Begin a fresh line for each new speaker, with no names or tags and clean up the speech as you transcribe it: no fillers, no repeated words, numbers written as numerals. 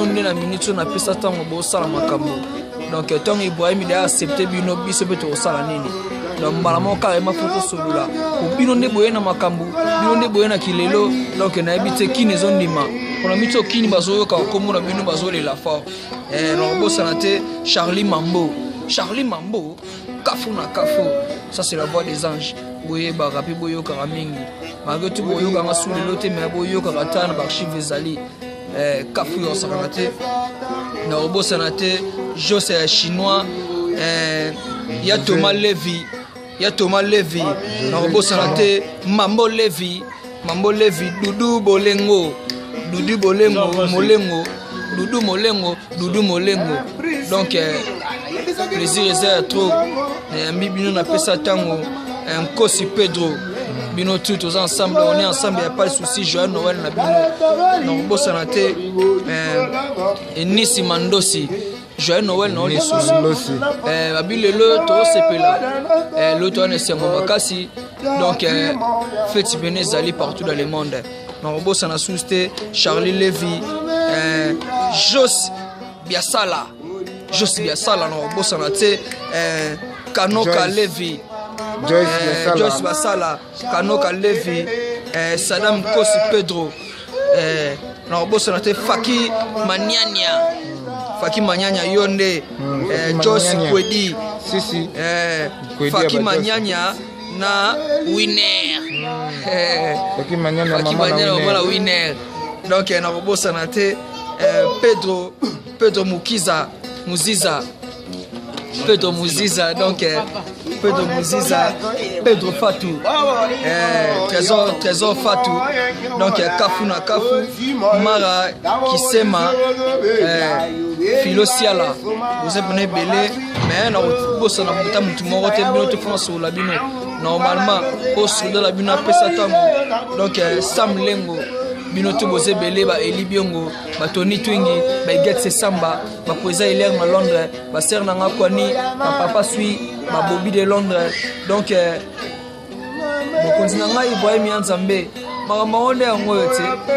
nde na minute oyo napesa ntango bosala makambo. Donc ntango Ibrahim de accepte bino, biso mpe tokosala nini? Donc mbala moko carrément fo tosolola, po bino nde boye na makambo, bino nde boye na kilelo. Donc nayebi te kini ezondima mpona miti okini, bazoyoka nkombo na bino, bazolela fort. Nakobosana te Charlie Mambo, Charlie Mambo, kafu na kafu. Ça, c'est la voix des anges. Boyebaka mpe boyokaka mingi, malgré tout boyokanga su lelo te, mais boyokaka ta na baarchive ezali. Kafu yo osakana te. Nakobosana te Jose ya Chinois, ya Thomas Levi, ya Thomas Levi. Nakobosana te Mambo Levi, Mambo Levi, Dudu Bolengo, Dudu Bolengo, Molengo, Dudu Molengo, Dudu Molengo. Donc plaisir eza ya trop. Nayambi bino, napesa ntango Nkosi Pedro, bino tu toza ensemble, on est ensemble, ya pas de souci. Joyeux Noël na bino. Nakobosana te Enisi Mandosi, joyeux Noël na yo lisusu. Babi lelo tozosepela, lelo toza na esengo makasi. Donc feti pene ezali partout dans le monde. Nakobosana susu te Charlie Levi, Jos Biasala, Jos Biasala. Nakobosana te Kanoka Levi, Joyce Basala, Kanoka Levi, Sadam Kosi Pedro. Nakobosana te Faki Maniania, Faki Maniania, yo nde Joyce Kwedi, Faki Maniania na Winner,
Faki Maniania
mama na Winner. Donc nakobosana te Pedro, Pedro Mukiza, Muziza, Pedro Muziza. Donc Pedro Muziza, Pedro Fatou, Trésor, Trésor Fatou. Donc Kafu na Kafu, Mara Kisema, Philosiala, boza mpena ebele, mais nakobosana buta motu moko te. Bino te fona solola bino normalement osolola bino, apesa ntango. Donc Sam Lengo, bino te boza ebele, baeli biongo, batoni twingi, baiget sesamba, bapoeza hilaire na Londres, basere na nga kwani, bapapa sui, babobi de Londres. Donc mokonzi na ngai Ibrahim ya Nzambe, makambo yango nde yango oyo te.